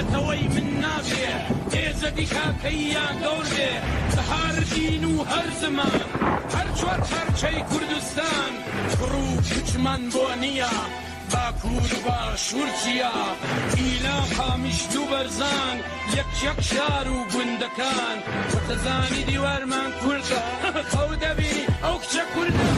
نەتەوەی من نابێ ئێزەدی کاکەییان گەور بێ بە هەر دین و هەر زمان هەر چوارپارچەی کوردستان کوڕ و کچمان بۆ نییە باکوور و باشوور چیا ئیلام قامیشلو بەرزان یەک یەک شار و گوندەکان وەتەزانی دیوارمان کوردە خەو دەبینی ئەو کچە کوردە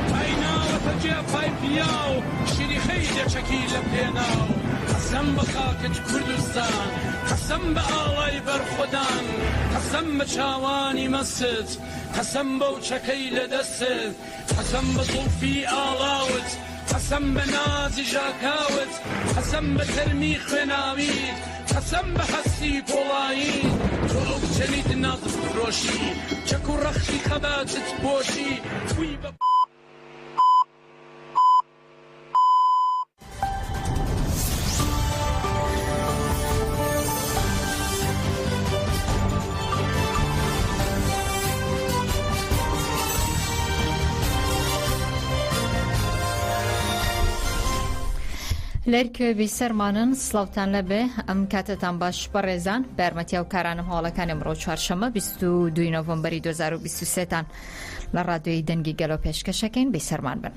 پای ناوەتە جێ پای پیاو شریخەی دەچەکی لە پێناو قەسەم بە خاکت کوردستان قەسەم بە ئاڵای بەرخۆدان قەسەم بە چاوانی مەستت قەسەم بەو چەکەی لە دەستت قەسەم بە زوڵفی ئاڵاوت قەسەم بە نازی ژاکاوت قەسەم بە تەرمی خوێناویت قەسەم بە هەستی پۆڵاییت تۆ ئەو کچە نیت ناز بفرۆشی چەک و ڕەختی خەباتت پۆشی بووی بە. لەرکوێ بیسەرمانن سڵاوتان لەبێ ئەم کاتەتان باش بەڕێزان بە یارمەتی هاوکارانم هەواڵەکانی ئەمڕۆ چوارشەممە 22 نۆڤەمبەری 2023 تان لە ڕادیۆی دەنگی گەلۆ پێشکەشەکەین بیسەرمان بن.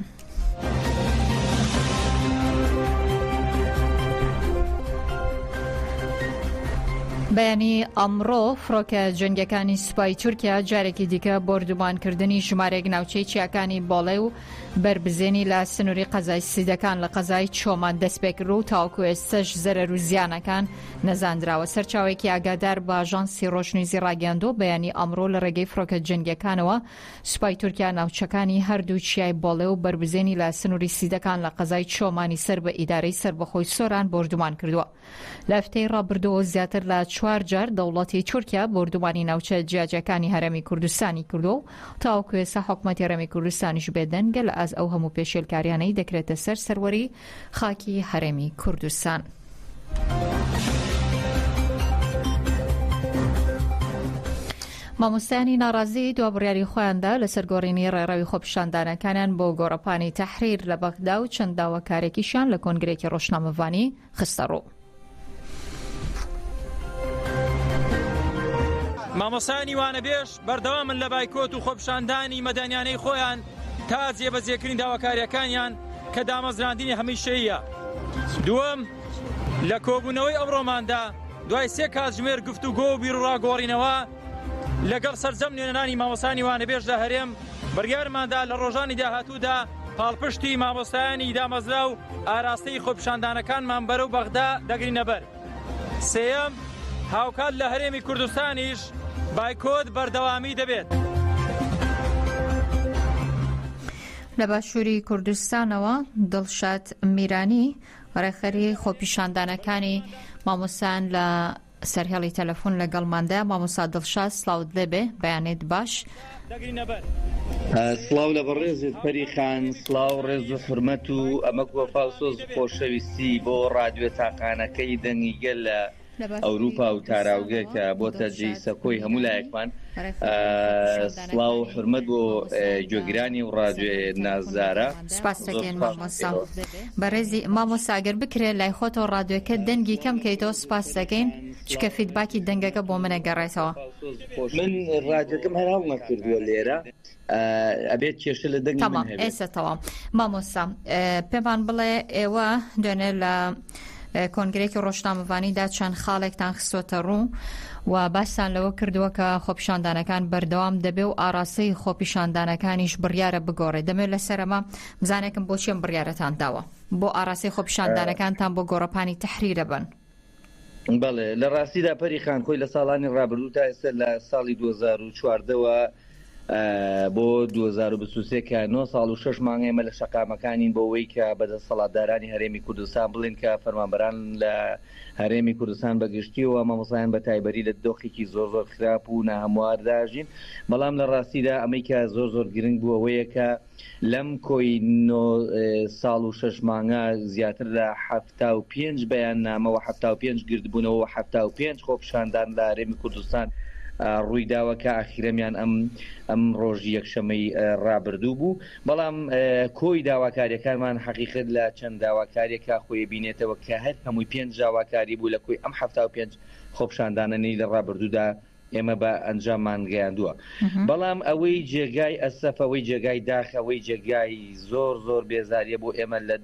بەیانی ئەمڕۆ فڕۆکە جەنگەکانی سوپای تورکیا جارێکی دیکە بۆردومانکردنی ژمارێک ناوچەی چیاکانی بۆڵێ و بەربزێنی لە سنووری قەزای سیدەکان لە قەزای چۆمان دەستپێکرد و تاوەکو ئێستەش زەرەر و زیانەکان نەزاندراوە. سەرچاوەیەکی ئاگادار بە ئاژانسی ڕۆژنیوزی ڕاگەیاندووە، بەیانی ئەمڕۆ لە ڕێگەی فڕۆکە جەنگییەکانەوە سوپای تورکیا ناوچەکانی هەردوو چیای بۆڵێ و بەربزێنی لە سنووری سیدەکان لە قەزای چۆمانی سەر بە ئیدارەی سەربەخۆی سۆران بۆردومان کردووە. لە هەفتەی ڕابردووەوە زیاتر لە چوار جار دەوڵەتی تورکیا بۆردومانی ناوچە جیاجیاکانی هەرێمی کوردستانی کردووە و تاوەکو ئێستا حکومەتی هەرێمی کوردستانیش بێدەنگە لە ئاست ئەو هەموو پێشێلکاریانەی دەکرێتە سەر سەروەری خاکی هەرێمی کوردستان. مامۆستایانی ناڕازی دوا بڕیاری خۆیاندا لەسەر گۆڕینی ڕێڕەوی خۆپیشاندانەکانیان بۆ گۆڕەپانی تەحریر لە بەغدا و چەند داواکارێکیشیان لە کۆنگرێکی ڕۆژنامەڤانی خستەڕوو. مامۆستایانی وانەبێژ بەردەوامن لە بایکۆت و خۆپیشاندانی مەدەنیانەی خۆیان تا جێبەجێکردنی داواکارییەکانیان کە دامەزراندنی هەمیشەییە. دووەم، لە کۆبوونەوەی ئەمڕۆماندا دوای سێ کاتژمێر گفتوگۆ و بیروڕاگۆڕینەوە لەگەڵ سەرجەم نوێنەرانی مامۆستایانی وانەبێژ لە هەرێم، بڕیارماندا لە ڕۆژانی داهاتوودا پاڵپشتی مامۆستایانی دامەزراو ئاراستەی خۆپیشاندانەکانمان بەرەو بەغدا دەگرینەبەر. سێیەم، هاوکات لە هەرێمی کوردستانیش بایکۆت بەردەوامی دەبێت. لە باشووری کوردستانەوە دڵشاد میرانی ڕێکخەری خۆپیشاندانەکانی مامۆستایان لە سەر هێڵی تەلەفۆن لەگەڵماندایە مامۆستا دڵشاد سڵاوت لێبێ بەیانت باش. سڵاو لە بەڕێزت پەری خان سڵاو ڕێز و حورمەت و ئەمەک وەفا و سۆز و خۆشەویستی بۆ ڕادیۆ تاقانەکەی دەنگی گەل لە ئەوروپا و تاراوگە کە بۆتە جێی سەکۆی هەموو لایەکمان سڵاو و حورمەت بۆ گوێگرانی و ڕادیۆ نازدارە سپاس دەکەین مامۆستا بەڕێزی مامۆستا گەر بکرێت لای خۆتەوە ڕادیۆکە دەنگی کەم کەیتەوە سپاس دەکەین چکە فیدباکی دەنگەکە بۆ منە گەڕێتەوە. من ڕادیۆکەم هەر هەڵنەکردووە لێرە ئەبێت کێشە لە دەنگی من تەمام هەبێت. ئێستا تەواو مامۆستا پێمان بڵێ ئێوە دوێنێ لە کۆنگرێکی ڕۆژنامەڤانیدا چەند خاڵێکتان خستۆتە ڕوو و باستان لەوە کردووە کە خۆپیشاندانەکان بەردەوام دەبێ و ئاراستەی خۆپیشاندانەکانیش بڕیارە بگۆڕێ دەمێت لەسەرەمە بزانێکم بۆچی ئەم بڕیارەتان داوە بۆ ئاراستەی خۆپیشاندانەکانتان بۆ گۆڕەپانی تەحریرە بن. بەڵێ لە ڕاستیدا پەری خان خۆی لە ساڵانی ڕابردوو تا ئێستا لە ساڵی 2014 وە بۆ 2023 کە 9 ساڵ و 6 مانگ ئێمە لە شەقامەکانین بۆ ئەوەی کە بە دەسەڵاتدارانی هەرێمی کوردستان بڵێن کە فەرمانبەران لە هەرێمی کوردستان بە گشتی و مامۆستایان بە تایبەری لە دۆخێکی زۆر زۆر خراپ و ناهەمواردا ژین بەڵام لە ڕاستیدا ئەمەی کە زۆر زۆر گرنگ بوو ئەوەیە کە لەم کۆی نۆ ساڵ و شەش مانگە زیاتر لە 75 بەیاننامە و 75 گردبوونەوە و 75 خۆپیشاندان لە هەرێمی کوردستان. ڕوویداوە کە ئاخیرەمیان ئەم ئەم ڕۆژی یەکشەمەی ڕابردوو بوو بەڵام کۆی داواکاریەکانمان حەقیقەت لە چەند داواکاریەکا خۆی بینێتەوە کە هەر هەمووی پێنج داواکاری بوو لە کۆی ئەم 75 خۆپشاندانەنی لە ڕابردوودا ئێمە بە ئەنجاممان گەیاندووە. بەڵام ئەوەی جێگای ئەسەف، ئەوەی جێگای داخ، ئەوەی جێگای زۆر زۆر بێزاریە بۆ ئێمە لە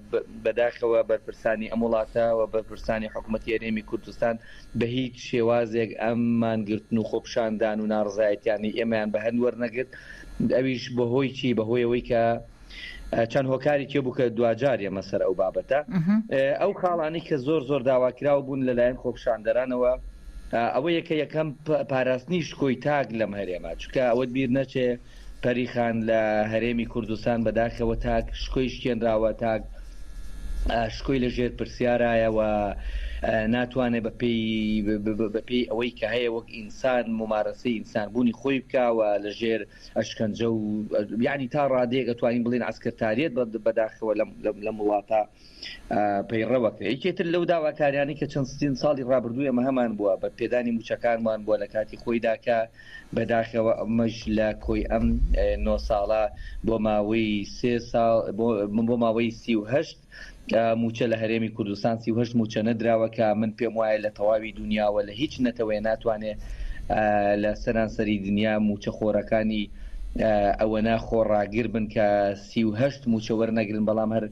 بەداخەوە بەرپرسانی ئەم وڵاتە و بەرپرسانی حکومەتی هەرێمی کوردستان بە هیچ شێوازێک ئەم مانگرتن و خۆپیشاندان و ناڕەزایەتیانەی ئێمەیان بە هەند وەرنەگرت ئەویش بەهۆی چی؟ بەهۆی ئەوەی کە چەند هۆکارێکی بوو کە دواجار ئێمە سەر ئەو بابەتە ئەو خاڵانی کە زۆر زۆر داواکراو بوون لەلایەن خۆپشاندەرانەوە ئەوەیە کە یەکەم پاراستنی شکۆی تاک لەم هەرێمە چونکە ئەوەت بیر نەچێ پەریخان لە هەرێمی کوردستان بەداخەوە تاک شکۆی شکێنراوە تاک شکۆی لە ژێر پرسیارایە و ناتوانێت بەپێی ئەوەی کە هەیە وەک ئینسان ممارەسەی ئینسانبوونی خۆی بکە و لە ژێر ئەشکەنجە و یانی تا ڕادەیەک ئەتوانین بڵێین عەسکەرتاریەت بەداخەوە لەم وڵاتە پەیڕەوەکرێ. یەکێ تر لەو داواکاریانەی کە چەند ستین ساڵی ڕابردوو ئێمە هەمان بووە بە پێدانی مووچەکانمان بووە لە کاتی خۆیدا کە بەداخەوە ئەمەش لە کۆی ئەم نۆ ساڵە بۆ ماوەی سێ ساڵ بۆ ماوەی 38 مووچە لە هەرێمی کوردستان 38 مووچە نەدراوە کە من پێم وایە لە تەواوی دنیاوە لە هیچ نەتەوەیە ناتوانێ لە سەرانسەری دنیا مووچە خۆرەکانی ئەوەنە خۆڕاگر بن کە 38 مووچە وەرنەگرن بەڵام هەر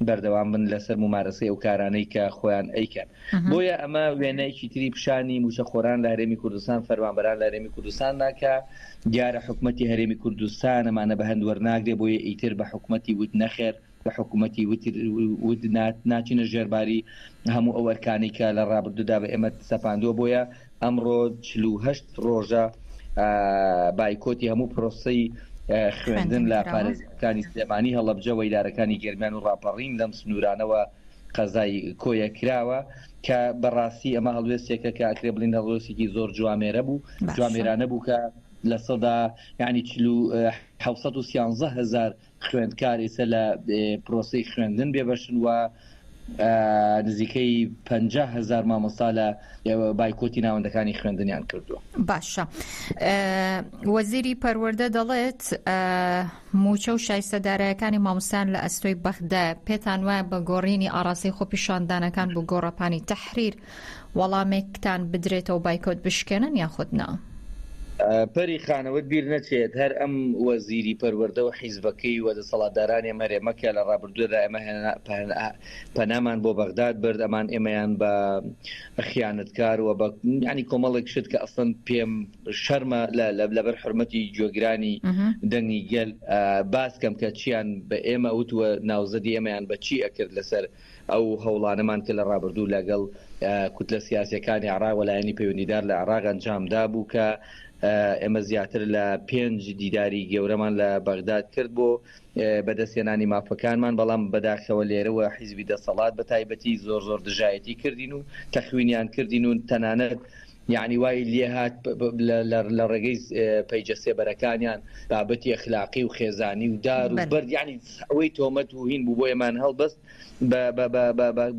بەردەوام بن لەسەر مومارەسەی ئەو کارانەی کە خۆیان ئەیکەن بۆیە ئەمە وێنەیەکی تری پیشانی مووچەخۆران لە هەرێمی کوردستان فەرمانبەران لە هەرێمی کوردستان ناکا دیارە حکومەتی هەرێمی کوردستان ئەمانە بە هەند وەرناگرێ بۆیە ئیتر بە حکومەتی وت نەخێر بە حکومەتی وت ناچینە ژێرباری هەموو ئەو ئەرکانەی کە لە ڕابردوودا بە ئێمە سەپاندووە بۆیە ئەمڕۆ 48 ڕۆژە بایکۆتی هەموو پرۆسەی خوێندن لە پارێزگاکانی سلێمانی، هەڵەبجە و ئیدارەکانی گەرمیان و ڕاپەڕین لەم سنوورانەوە قەزای کۆیە کراوە کە بەڕاستی ئەمە هەڵوێستێکە کە ئەکرێ بڵین هەڵوێستێکی زۆر جوامێرە بوو جوامێرانە بوو کە لە سەدا یعنی 713 هزار خوێندکار ئێستا لە پرۆسەی خوێندن بێبەشن و نزیکەی 50 هزار مامۆستا لە بایکۆتی ناوەندەکانی خوێندنیان کردووە. باشە وەزیری پەروەردە دەڵێت موچە و شایستە دارایەکانی مامۆستایان لە ئەستۆی بەغدایە پێتان وایە بە گۆڕینی ئاڕاستەی خۆپیشاندانەکان بۆ گۆڕەپانی تەحریر وەڵامێکتان بدرێتەوە بایکۆت بشکێنن یاخود نا؟ پەری خان ئەوەت بیر نەچێت هەر ئەم وەزیری پەروەردە و حیزبەکەی و دەسەڵاتدارانی ئەم هەرێمە کە لە ڕابردوودا ئێمە پەنامان بۆ بەغداد برد ئەمان ئێمەیان بە خیانەتکار و بە یانی کۆمەڵێک شت کە ئەسڵەن پێم شەرمە لەبەر حورمەتی گوێگرانی دەنگی گەل باس کەم کە چیان بە ئێمە وت و ناوزەدی ئێمەیان بە چی ئەکرد لەسەر ئەو هەوڵانەمان کە لە ڕابردوو لەگەڵ کوتلە سیاسیەکانی عێراق و لایەنی پەیوەندیدار لە عێراق ئەنجام دابوو کە ئێمە زیاتر لە پێنج دیداری گەورەمان لە بەغداد کرد بۆ بەدەستهێنانی مافەکانمان، بەڵام بەداخەوە لێرەوە حیزبی دەسەڵات بە تایبەتی زۆر زۆر دژایەتی کردین و تەخوینیان کردین و تەنانەت یەعنی وای لێهات لە ڕێگەی پەیجە سێبەرەکانیان بابەتی ئەخلاقی و خێزانی و دار و بەرد یەعنی ئەوەی تۆمەت و هین بوو بۆ ئێمەیان هەڵبەست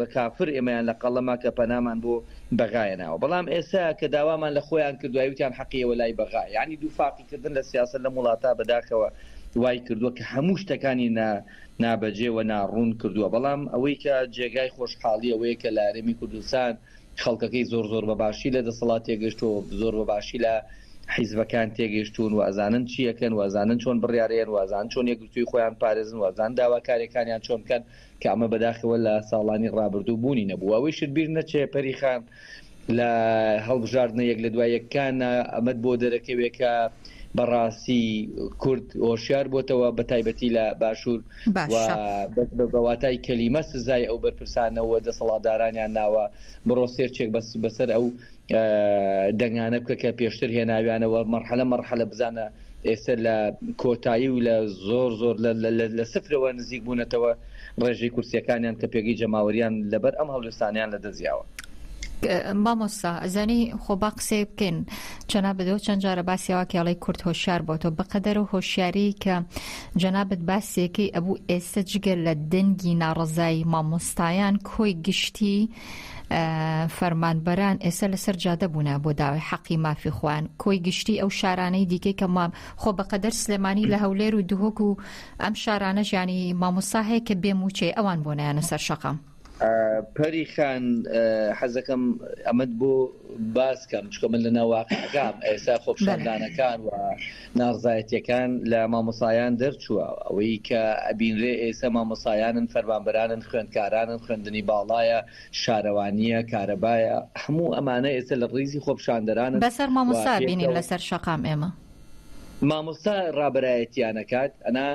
بە کافر ئێمەیان لە قەڵەما کە پەنامان بۆ بەغایە ناوە بەڵام ئێستا کە داوامان لە خۆیان کردوە وتیان حەقی ئێوە لای بەغایە یەعنی دووفاقی کردن لە سیاسەت لەم وڵاتە بەداخەوە وای کردووە کە هەموو شتەکانی نا نابەجێ و ناڕوون کردووە بەڵام ئەوەی کە جێگای خۆشحاڵی ئەوەیە کە لە هەرێمی کوردستان خەڵکەکەی زۆر زۆر بە باشی لە دەسەڵات تێگەشتووە و زۆر بە باشی لە حیزبەکان تێگەشتوون و ئەزانن چی ئەکەن و ئەزانن چۆن بڕیارەیەن و ئەزانن چۆن یەکگرتووی خۆیان بپارێزن و ئەزانن داواکاریەکانیان چۆن بکەن کە ئەمە بەداخەوە لە ساڵانی ڕابردوو بوونی نەبوو ئەوەیشت بیر نەچێ پەری خان لە هەڵبژاردنە یەک لە دوای یەکانە ئەمەت بۆ دەرەکەوێ کە بەڕاستی کورد هۆشیار بۆتەوە بە تایبەتی لە باشوور و بە واتای کەلیمە سزای ئەو بەرپرسانە و دەسەڵاتدارانیان ناوە بڕۆ سێرچێک بەس بەسەر ئەو دەنگانە بکە کە پێشتر هێناویانەوە مەرحەلە مەرحەلە بزانە ئێستا لە کۆتایی و لە زۆر زۆر لە سفرەوە نزیک بوونەتەوە ڕێژەی کورسیەکانیان کە پێگەی جەماوەریان لەبەر ئەم هەڵوێستانیان لە دەستیاوە. مامۆستا ئەزانی خۆ با قسەی بکەین جەنابت ئەو چەند جارە باسیەوە کێڵی کورد هۆشیار بۆتەوە بەقەدەر و هۆشیاری کە جەنابت باسیەکەی ئەبوو ئێستا جگە لە دەنگی ناڕەزایی مامۆستایان کۆی گشتی. فەرمانبەران ئێستا لەسەر جادە بوونە بۆ داوای حەقی مافی خۆیان کۆی گشتی ئەو شارانەی دیکەی کە مام خۆ بەقەدەر سلێمانی لە هەولێر و دهۆک و ئەم شارانەش یانی مامۆستا هەیە کە بێ مووچەیە ئەوان بۆ نایەنە سەر شەقام؟ پەری خان حەزەکەم ئەمەت بۆ باس کەم چونکە من لەناو واقعەکەم ئێستا خۆپیشاندانەکان و ناڕزایەتیەکان لە مامۆسایان دەرچووە ئەوەی کە ئەبینرێ ئێستا مامۆسایانن فەرمانبەرانن خوێندکارانن خوێندنی باڵایە شارەوانیە کارەبایە هەموو ئەمانە ئێستا لە ڕیزی خۆپیشاندەرانن بەسەر و مامۆستا بینین پێکەوە لەسەر شەقام ئێمە. مامۆستا ڕابەرایەتیان ئەکات ئەنا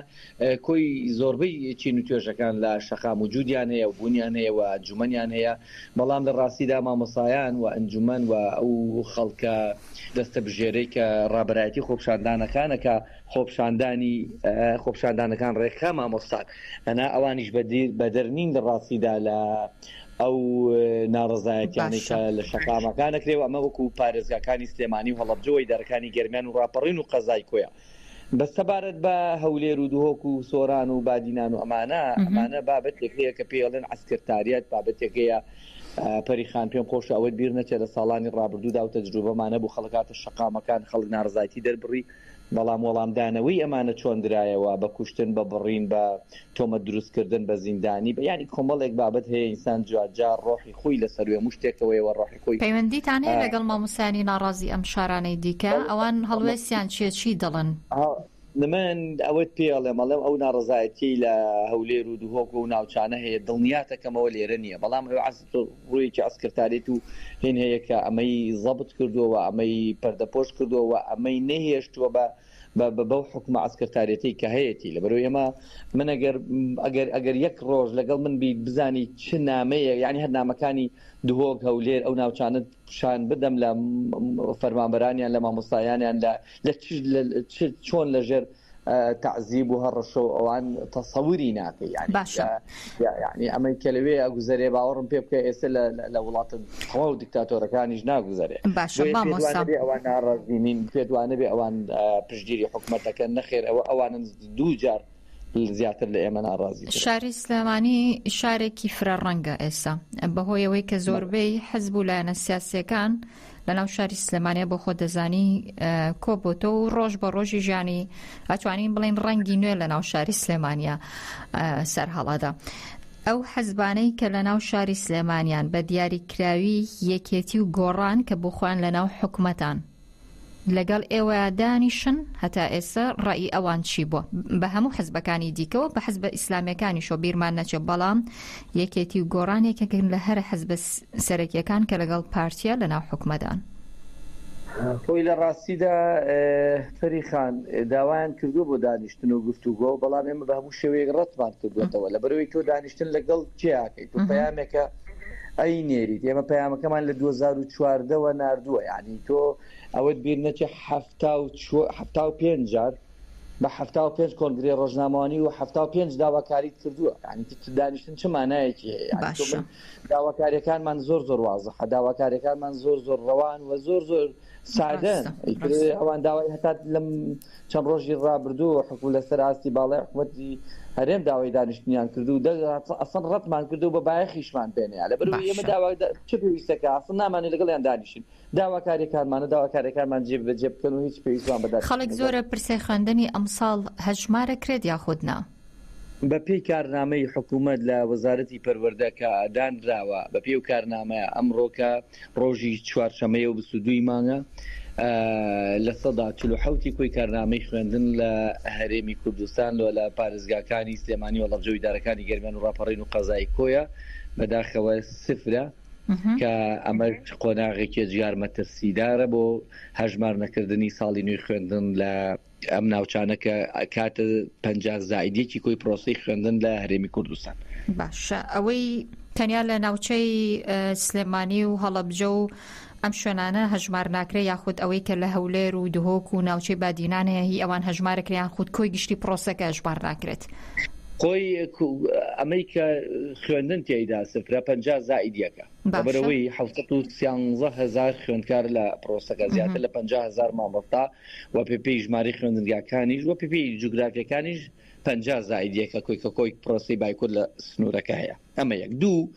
کۆی زۆربەی چین و توێژەکان لە شەقام وجودیان هەیە و بوونیان هەیە و ئەنجومەنیان هەیە بەڵام لە ڕاستیدا مامۆسایان و ئەنجومەن و ئەو خەڵکە دەستەبژێرەی کە ڕابەرایەتی خۆپیشاندانەکان ئەکا خۆپیشاندانی خۆپیشاندانەکان ڕێکخا مامۆستان ئەنا ئەوانیش بەدەر نین لە ڕاستیدا لە ئەو ناڕەزایەتیانەی باشە. کە لە شەقامەکان ئەکرێ و ئەمە وەکو پارێزگاکانی سلێمانی و هەڵەبجە و ئیدارەکانی گەرمیان و ڕاپەڕین و قەزای کۆیە. بەس سەبارەت بە هەولێر و دهۆک و سۆران و بادینان و ئەمانە، ئەمانە بابەتێک هەیە کە پێی ئەڵێن عەسکەرتاریەت، بابەتێک هەیە پەری خان پێم خۆشە ئەوەت بیر نەچێ لە ساڵانی ڕابردوودا و تەجروبەمان هەبوو خەڵک هاتە شەقامەکان خەڵک ناڕەزایەتی دەربڕی بەڵام وەڵامدانەوەی ئەمانە چۆن درایەوە؟ بە کوشتن، بە بڕین، بە تۆمەت دروستکردن، بە زیندانی، بە یانی کۆمەڵێک بابەت هەیە ئینسان جارجار ڕۆحی خۆی لە سەروێ مشتێکەوەیەوە ڕۆحی خۆی پەیوەندیتان هەیە لەگەڵ مامۆستایانی ناڕازی ئەم شارانەی دیکە؟ ئەوان هەڵوێستیان چییە؟ چی دەڵێن؟ من ئەوەت پێ ئەڵێم، ئەڵێم ئەو ناڕەزایەتیەی لە هەولێر و دهۆک و ئەو ناوچانە هەیە دڵنیاتەکەمەوە لێرە نییە، بەڵام ئەو ڕوویەکی عەسکەرتاریەت و هین هەیە کە ئەمەی زەبت کردووە و ئەمەی پەردەپۆش کردووە و ئەمەی نەهێشتووە بە بەو حوکمە عەسکەرتاریەتەی کە هەیەتی. لەبەرئەوەی ئێمە من ئەگەر ئەگەر ئەگەر یەک ڕۆژ لەگەڵ من بیت بزانی چ نامەیەک یانی هەر نامەکانی دهۆک، هەولێر ئەو ناوچانەت پیشان بدەم لە فەرمانبەرانیان لە مامۆستایانیان لە لە چ لە چ چۆن لەژێر تەعزیب و هەڕەشە و ئەوان تەسەوری ناکەی یانی باشە. یانی ئەمەی کە لەوێ ئەگوزەرێ باوەڕم پێ بکە ئێستا لە لە وڵاتە تەواو دیکتاتۆرەکانیش ناگوزەرێ باشە بۆیە پێت مامۆستا. وانەبێ ئەوان ناڕازی نین پێت وانەبێ ئەوان پشتگیری حکومەتەکەن نەخێر ئەوە ئەوانن دوو جار زیاتر لە ئێمە ناڕازی ترن. شاری سلێمانی شارێکی فرە ڕەنگە ئێستا بەهۆی ئەوەی کە زۆربەی حزب و لایەنە سیاسیەکان لەناو شاری سلێمانیا بۆ خۆت دەزانی کۆبۆتەوە و ڕۆژ بە ڕۆژی ژیانی ئەتوانین بڵێن ڕەنگی نوێ لەناو شاری سلێمانیا سەر هەڵادا. ئەو حەزبانەی کە لە ناو شاری سلێمانیان بە دیاریکراوی یەکێتی و گۆڕان کە بۆ خۆیان لە ناو حکومەتان لەگەڵ ئێوە دانیشن هەتا ئێستا ڕەئی ئەوان چی بووە بە هەموو حزبەکانی دیکەوە بە حزبە ئیسلامیەکانیشەوە بیرمان نەچێت بەڵام یەکێتی و گۆڕان یەکێکن لە هەرە حزبە سەرەکیەکان کە لەگەڵ پارتیە لەناو حکومەدان. خۆی لە ڕاستیدا فەری خان داوایان کردووە بۆ دانیشتن و گفتوگۆ بەڵام ئێمە بە هەموو شێوەیەک ڕەتمان کردووەتەوە لەبەرئەوەی تۆ دانیشتن لەگەڵ کێ ئەکەی تۆ پەیامێکە ئەی نێریت ئێمە پەیامەکەمان لە 2014 وە ناردووە یعنی تۆ ئەوەت بیر نەچێ 75 جار بە 75 کۆنگرەی ڕۆژنامەوانی و 75 داواکاریت کردووە یعنی دانیشتن چ مانایەکی هەیە یعنی تۆ باشە من داواکاریەکانمان زۆر زۆر وازحە داواکاریەکانمان زۆر زۆر ڕەوان و زۆر زۆر سادەن ڕاستە ئیتر ڕاستە ئەوان داوای هەتا لەم چەند ڕۆژی ڕابردوو حکوم لەسەر ئاستی باڵای حکومەتی هەرێم داوای دانیشتنیان کرد و ئەسڵ ڕەتمان کرد و بە بایەخیشمان پێنەیە لەبەرئەوەی ئێمە باشە داوا چ پێویستەکە ئەسڵ نامانێت لەگەڵیان دانیشین داواکاریەکانمانە داواکاریەکانمان جێ بەجێ بکەن و هیچ پێویستمان بە دانیشتن خەڵک لەگەڵ زۆرە پرسەی خوێندنی ئەمساڵ هەژمارە کرێت یاخود نا؟ بە پێی کارنامەی حکوومەت لە وەزارەتی پەروەردە کە دانراوە، بە پێی ئەو کارنامەیە ئەمڕۆ کە ڕۆژی چوارشەمەیە و 22 ی مانگە، 47% ی کۆی کارنامەی خوێندن لە هەرێمی کوردستان و لە پارێزگاکانی سلێمانی و هەڵەبجە و ئیدارەکانی گەرمیان و ڕاپەڕین و قەزای کۆیە بەداخەوە سفرە کە ئەمەش قۆناغێکی ئێجگار مەترسیدارە بۆ هەژمار نەکردنی ساڵی نوێی خوێندن لە ئەم ناوچانە کە ئەکاتە 50 زائید یەکی کۆی پرۆسەی خوێندن لە هەرێمی کوردستان. باشە ئەوەی تەنیا لە ناوچەی سلێمانی و هەڵەبجە و ئەم شوێنانە هەژمار ناکرێ یاخود ئەوەی کە لە هەولێر و دهۆک و ناوچەی بادینان هەیە هی ئەوان هەژمارەکرێ یان خود کۆی گشتی پرۆسەکە هەژمار ناکرێت؟ خۆی ئەمەی کە خوێندن تێیدا سفرە 50 زائید یەکە. لەبەرئەوەی 713 هەزار خوێندکار لە پرۆسەکە زیاتر لە 50 هەزار مامۆستا و پێپێی ژمارەی خوێندنگاکانیش و پێپێی جوگرافیەکانیش 50 زائید یەکە کۆی کە کۆی پرۆسەی بایکۆت لە سنوورەکە هەیە. ئەمە یەک. دوو،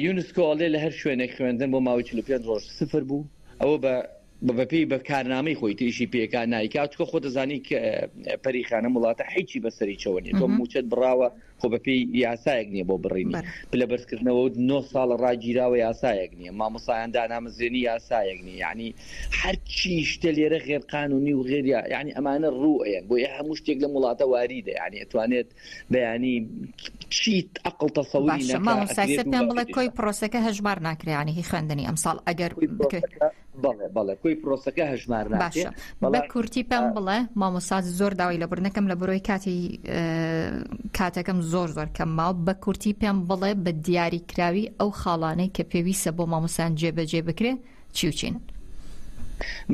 یونسکۆ ئەڵێ لە هەر شوێنێک خوێندن بۆ ماوەی 45 ڕۆژ سفر بوو، ئەوە بە بەپێی بە کارنامەی خۆی تر ئیشی پێکا نایکا، چونکە خۆت دەزانی پەری خان ئەم وڵاتە هیچی بەسەری چەوە نیە، تۆ مووچەت بڕاوە خۆ بەپێی یاسایەک نیە بۆ بڕینی، پلە بەرزکردنەوەت نۆ ساڵە ڕاگیراوە یاسایەک نیە، مامۆستایان دانامەزرێنی یاسایەک نیە، یەعنی هەرچی شتە لێرە غێر قانونی و غێر یەعنی ئەمانە ڕوو ئەیەن، بۆیە هەموو شتێک لەم وڵاتە واریدە، یەعنی ئەتوانێت بەیانی چیت ئەقڵ تەسەوری باشە نەکا مامۆستا ئەکرێت ئێستا و پێم بڵێ واریدیشە. کۆی پرۆسەکە هەژمار ناکرێ یانی هی خوێندنی ئەمساڵ ئەگەر کۆی بکرێ پرۆسەکە بەڵێ بەڵێ کۆی پرۆسەکە هەژمار ناکرێ باشە بە بەڵام کورتی پێم بڵێ مامۆستا زۆر داوای لێبوردنەکەم لە برۆی کاتی کاتەکەم زۆر زۆر کەم ماوە بە کورتی پێم بڵێ بە دیاری کراوی ئەو خاڵانەی کە پێویستە بۆ مامۆستایان جێبەجێ بکرێ چی و چین؟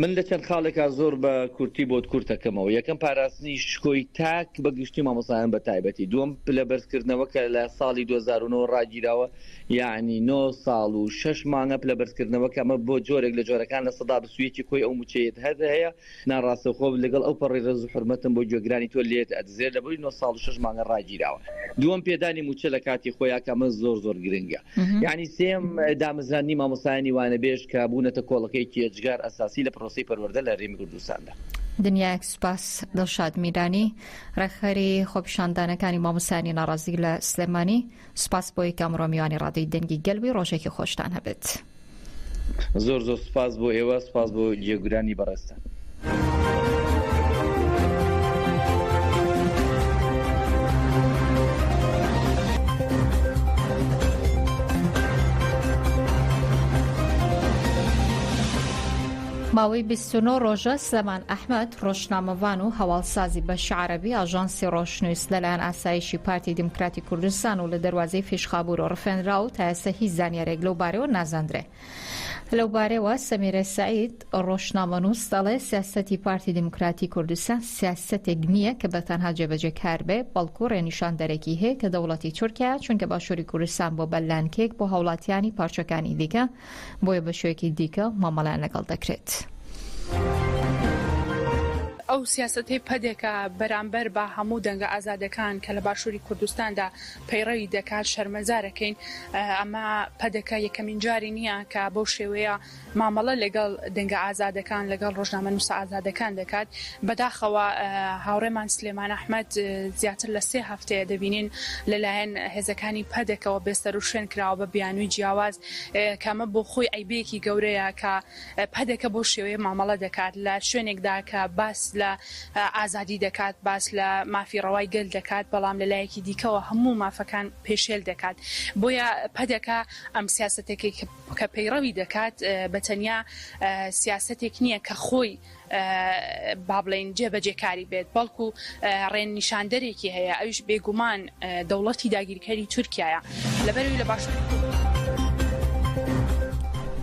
من لە چەند خاڵێکا زۆر بە کورتی بۆت کورتەکەمەوە، یەکەم پاراستنی شکۆی تاک بە گشتی مامۆستایان بە تایبەتی، دووەم پلە بەرزکردنەوە کە لە ساڵی 2009 ڕاگیراوە یەعنی نۆ ساڵ و شەش مانگە پلە بەرزکردنەوە کە ئەمە بۆ جۆرێک لە جۆرەکان 21% کۆی ئەو مووچەیەت هەر هەیە ناڕاستەوخۆ لەگەڵ ئەو پەڕی ڕێز و حورمەتم بۆ گوێگرانی تۆ لێت ئەدزێت لەبەری نۆ ساڵ و شەش مانگە ڕاگیراوە. دووەم پێدانی مووچە لە کاتی خۆیا کە ئەمە زۆر زۆر گرنگە. یانی سێیەم دامەزراندنی مامۆستایانی وانەبێژ کە بوونەتە کۆڵەکەیەکی ئێجگار ئەساسی لە پرۆسەی پەروەردە لە هەرێمی کوردستاندا. دنیایەک سوپاس دڵشاد میرانی، ڕێکخەری خۆپیشاندانەکانی مامۆستایانی ناڕازی لە سلێمانی. سوپاس بۆ ئەوەی کە ئەمڕۆ میوانی ڕادیۆی دەنگی گەل بووی، ڕۆژێکی خۆشتان هەبێت. زۆر زۆر سوپاس بۆ ئێوە، سوپاس بۆ گوێگرانی بەڕێزتان. ماوەی 29 ڕۆژە سلێمان ئەحمەد، ڕۆژنامەڤان و هەواڵسازی بەشی عەرەبی ئاژانسی ڕۆژنیوز لەلایەن ئاسایشی پارتی دیموکراتی کوردستان و لە دەروازەی فیشخابوورەوە ڕفێنرا و تا ئێستا هیچ زانیارییەک لەو بارەیەوە نازاندرێ. لەو بارەیەوە سەمیرە سەعید، ڕۆژنامەنووس دەڵێ سیاسەتی پارتی دیموکراتی کوردستان سیاسەتێک نییە کە بە تەنها جێبەجێکار بێ، بەڵکو ڕێنیشاندەرێکی هەیە کە دەوڵەتی تورکیایە، چونکە باشووری کوردستان بووە بە لانکەیەک بۆ هاوڵاتیانی پارچەکانی دیکە، بۆیە بە شێوەیەکی دیکە مامەڵەیان لەگەڵ دەکرێت. ئەو سیاسەتەی پەدەکە بەرامبەر بە هەموو دەنگە ئازادەکان کە لە باشووری کوردستاندا پەیڕەوی دەکات شەرمەزارەکەین. ئەمە پەدەکە یەکەمین جاری نییە کە بەو شێوەیە مامەڵە لەگەڵ دەنگە ئازادەکان، لەگەڵ ڕۆژنامەنووسە ئازادەکان دەکات. بەداخەوە هاوڕێمان سلێمان ئەحمەد زیاتر لە سێ هەفتەیە دەبینین لەلایەن هێزەکانی پەدەکەوە بێسەروشوێن کراوە بە بیانووی جیاواز کە ئەمە بۆ خۆی عەیبەیەکی گەورەیە کە پەدەکە بەو شێوەیە مامەڵە دەکات لە شوێنێکدا کە باس لە ئازادی دەکات، باس لە مافی ڕەوای گەل دەکات، بەڵام لە لایەکی دیکەوە هەموو مافەکان پێشێل دەکات. بۆیە پەدەکە ئەم سیاسەتێکی کە پەیڕەوی دەکات بە تەنیا سیاسەتێک نییە کە خۆی با بڵێین جێبەجێکاری بێت، بەڵکو ڕێنیشاندەرێکی هەیە، ئەویش بێگومان دەوڵەتی داگیرکەری تورکیایە. لەبەرئەوەی لە باشووری.